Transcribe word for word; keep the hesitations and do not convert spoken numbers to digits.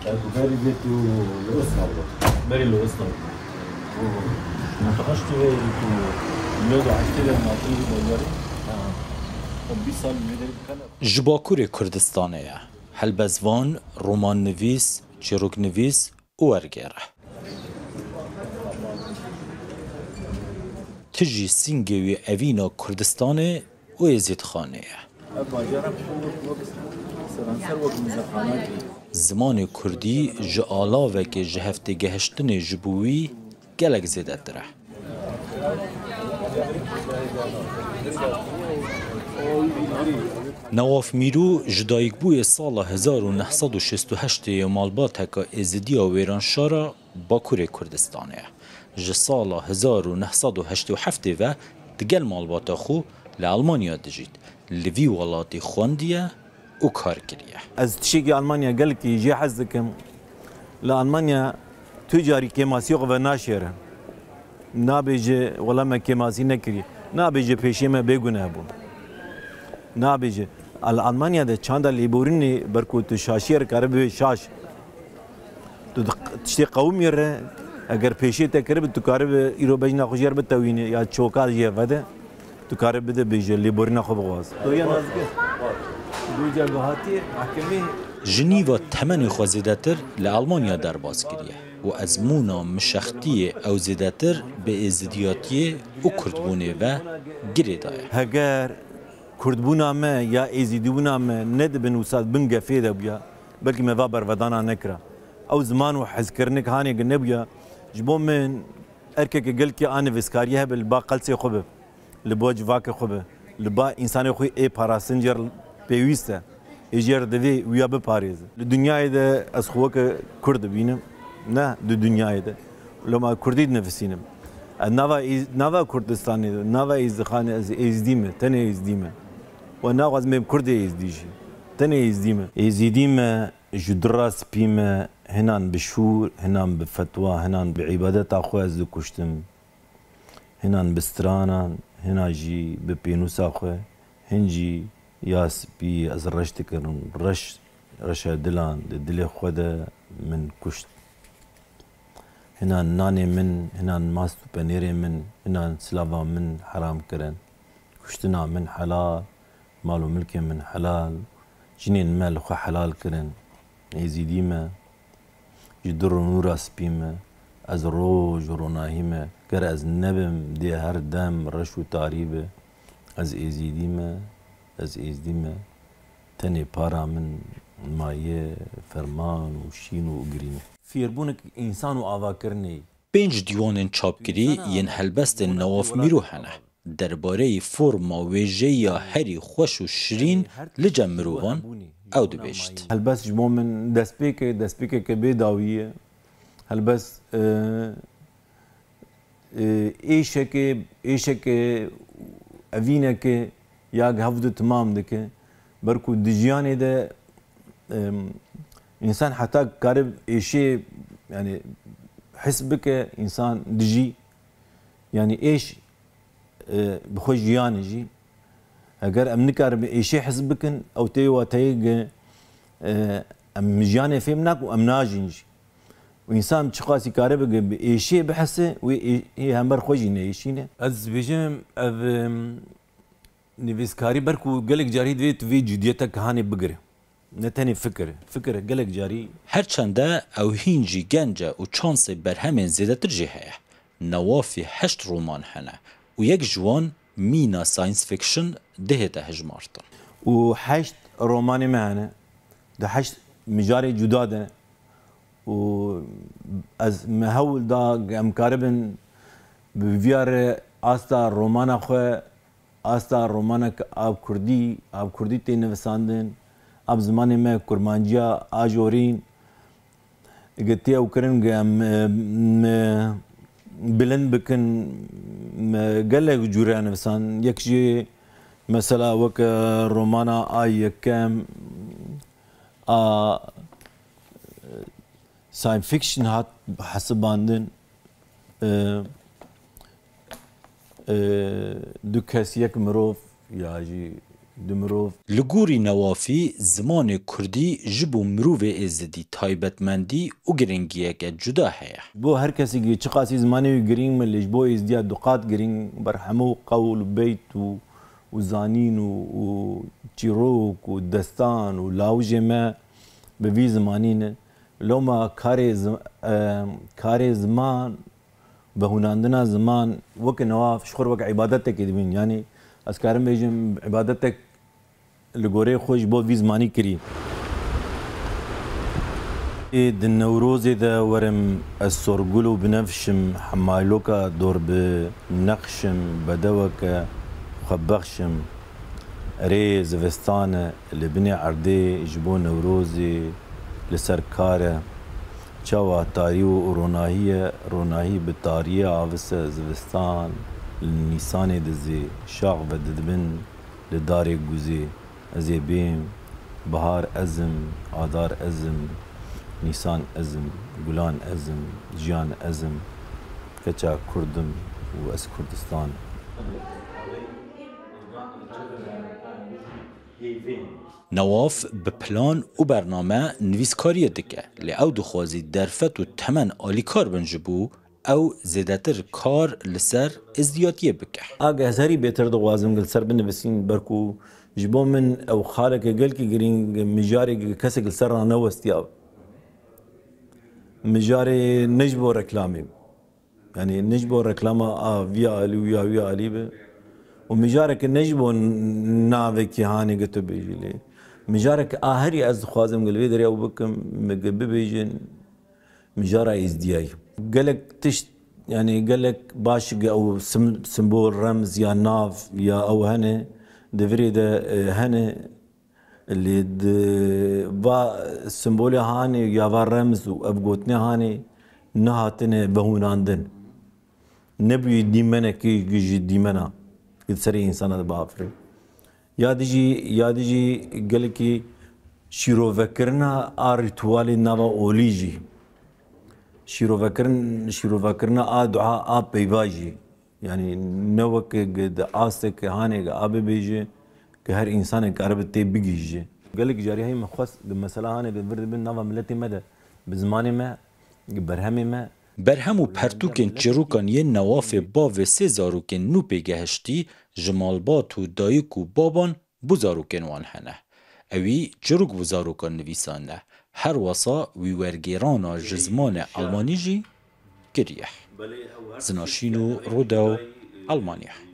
Berî vê tu li Oslo bû. Berî li Oslo bû. Tu heştê ve tu nod û heştê ve matî bajari. Û bîst sal li vê derê bikene. Ji Bakurê Kurdistanê ye. Helbestvan, romannivîs, çîroknivîs û wergêr e. Tijî sîngê wî evîna Kurdistanê û Êzîdxanê ye. Ev bajara wek, wek seranser wek muzexanekî. Zimanê kurdî ji alavekê ji hev têgehiştinê ji bo wî gelek zêdetir e. Newaf Mîrû ji dayikbûyê sala hezar û neh sed û şêst û heştê ye malbateka Êzidiya Wêranşara Bakurê Kurdistanê ye. Ji sala hezar û neh sed û heştê û heftê ve digel malbata xwe li Almanya dijît. Li vî welatî xwendiye û kar kiriye. Ez tiştekî Almanya gelkî jê hez dikim. Li Almanya tu carî kêmasiya xwe venaşêre. Nabêje, wela me kêmasî nekiriye. Nabêje pêşê me bêguneh bûn. Nabêje. Li Almanya de çanda lêborînê ber ku tu şaşiyê re karibe bê şaş. Tu di q-, tiştê qewimî re, eger pêşê te kiribe, tu karibe îro bejna xwe jê re bitewîne ya çoka jê vede, tu karibe bide bêje, lêborîna xwe bixwaz. Tu ya nazike. Dûca ku hatiye mehkemê. Ji nîva temenê xwe zêdetir li Almanya derbas kiriye û ezmûna mişextiyê ew zêdetir bi êzidiyatiyê û kurdbûnê ve girêdaye. Heger kurdbûna me ya êzîdîbûna me nedibin wisa bin gefê de bûya, belkî me va bervedana nekira. Ew ziman û hezkirinek hanê gi nebûya. Ji bo min erkeke gelkî a nivîskariyê hebe li ba qelsê xwe be, li ba civakê xwe be, li ba însanê xwe ê parastin jê re pêwîst e, ê jê re divê wîya biparêze. Li dinyayê de ez xwe weke Kurd dibînim, ne di dinyayê de. Loma Kurdî dinivîsînim. Ez nava Êz-, nava Kurdistanê de, nava Êzdixanê ez Êzdî me, tenê Êzdî me. We naxwazim bêm Kurdê Êzdî jî. Tenê Êzdî me. Êzîdî me, ji dura spî me, hinan bi şûr, hinan bi fetwa, hinan bi îbadeta xwe ez dikuştim. Hinan bi stranan, hina jî bi pênûsa xwe, hin jî ya spî ez reş dikirin, reş, reşa dilan di dilê xwe de min kuşt. Hinan nanê min, hinan mast û penêrê min, hinan silava min heram kirin. Kuştina min helal, mal û milkê min helal, jinên me li xwe helal kirin. Êzîdî me, ji dir û nûra spî me, ez roj û ronahî me, ger ez nebim, dê her dem reş û tarî be. Ez Êzîdî me, ez Êzdî me, tenê para min maye ferman û şîn û girîn. Fêrbûnek însan û avakirinê. Pênc dîwanên çapkirî yên helbestên Newaf Mîrû hene. Derbareyî forma wêjeya herî xweş û şirîn li cem mirovan ew dibêjt. Helbest ji bo min destpêk e, destpêkeke bê dawî ye. Helbest, e, e, êşeke, êşeke evîneke ya hev du timam dike. Ber ku di jiyanê de, em, însan heta kare êşê, yani his bike, însan dijî, yani êş, e, bi xwe jiyan e jî. Eger em nikarin bi êşê his bikin, ew tê wateyê ge, e, em jiyanê fêm nakin û em najîn jî. Û însan çiqasî kare bike bi êşê bihese, wê ê-, ê hember xwe jî neêşîne. Ez dibêjim, ev, em, nivîskarî ber ku gelek carî divê tu vê cudiyeteke hanê bigire. Ne tenê fikir e. Fikir e, gelek carî. Her çende ew hîn jî genc e û çansê berhemên zêdetir jê heye. Newafî heşt roman hene û yek ji wan mîna science fiction dihête hejmartin. Û heşt romanê me hene. Di heşt mijarê cuda de ne. Û ez me hewl da em karibin bi viya re asta romana xwe, asta romanek a bi kurdî, a bi kurdî tê nivisandin, a bi zimanê me kurmanciya a jorîn, ge tê ew kirin ge em, em, bilind bikin, me gelek cûre nivisan. Yek jî mesela weke romana a yekem a science fiction hat hesibandin. E, e, du kes yek mirov ya jî Di mirov. Li gorî Newafî, zimanê kurdî ji bo mirovê êzidî taybetmendî û giringiyeke cuda heye. Bo her kesekî çiqasî zimanê wî girîng me, lê ji bo êzidiya du qat girîng, ber hemû qewl û beyt û, û zanîn û, û çîrok û destan û lawijê me bi vî zimanî ne. Loma karê zim-, e, karê ziman, vehûnandina ziman weke Newaf ji xwe re weke îbadetekê dibînin. Yanî ez karim bêjim, îbadetek li goreyê xwe ji bo vî zimanî kirî. Ê di Newrozê de werim ez sorgul û binevşim, hemaloka dor bi nexşim, bedeweke xwe bexşim. Erê zivistan e, li binê erdê ji bo Newrozê li ser kar e. Çawa tarî û ronahî ye, ronahî bi tariyê avise zivistan, li Nîsanê dizê, şax vedidibin li darê guzê. Ez ê bêm, bihar ez im, adar ez im, nîsan ez im, gulan ez im, jiyan ez im, keça kurd im û ez Kurdistan im. Newaf bi plan û bername nivîskariyê dike, lê ew dixwazî derfet û temen alîkar bin ji bo ew zêdetir kar li ser êzdiyatiyê bike. Age ez herî bêtir dixwazim li ser binivîsîn, ber ku ji bo min ew xaleke gelkî girîng, mijarê kesek li ser ranewestiya. Mijarê ne ji bo reklamê. Yanî ne ji bo reklama a vî alî û ya wî alî be. Û mijareke ne ji bo navekî hanê ge tu bêjî lê. Mijareke a herî ez dixwazim ge li vê derê ew bikim, min ge bibêjin mijara êzdiyayî. Gelek tişt, yanî gelek baş ge ew sim-, simbol, remz ya nav ya ew hene, di virê de, e, hene. Lê di va simbolê hanê ya va remz û ev gotinê hanê nehatine vehûnandin. Nebûyî dîmenekî ji dîmena di serê însana de biafirê. Ya dijî, ya dijî gelekî şîrovekirina a rîtualê nava olî jî. Şîrovekirin-, şîrovekirina a dua a peyva jî. Yanî ne weke ge di asteke hanê ge a bibêje ke her însanek karibe tê bigihîje. Gelek carî heyî min xwest di mesela hanê de vir dibin nava miletê me de, bi zimanê me, bi berhemê me. Berhem û pertûkên çîrokan yên Newafê bavê sê zarokên nû pêgehiştî ji malbat û dayik û baban bo zarokên wan hene. Ewî çîrok bo zarokan nivîsandine. Her wesa wî wergêrana ji zimanê Elmanî jî kiriye. Zinaşîno Rodew, Elmanya.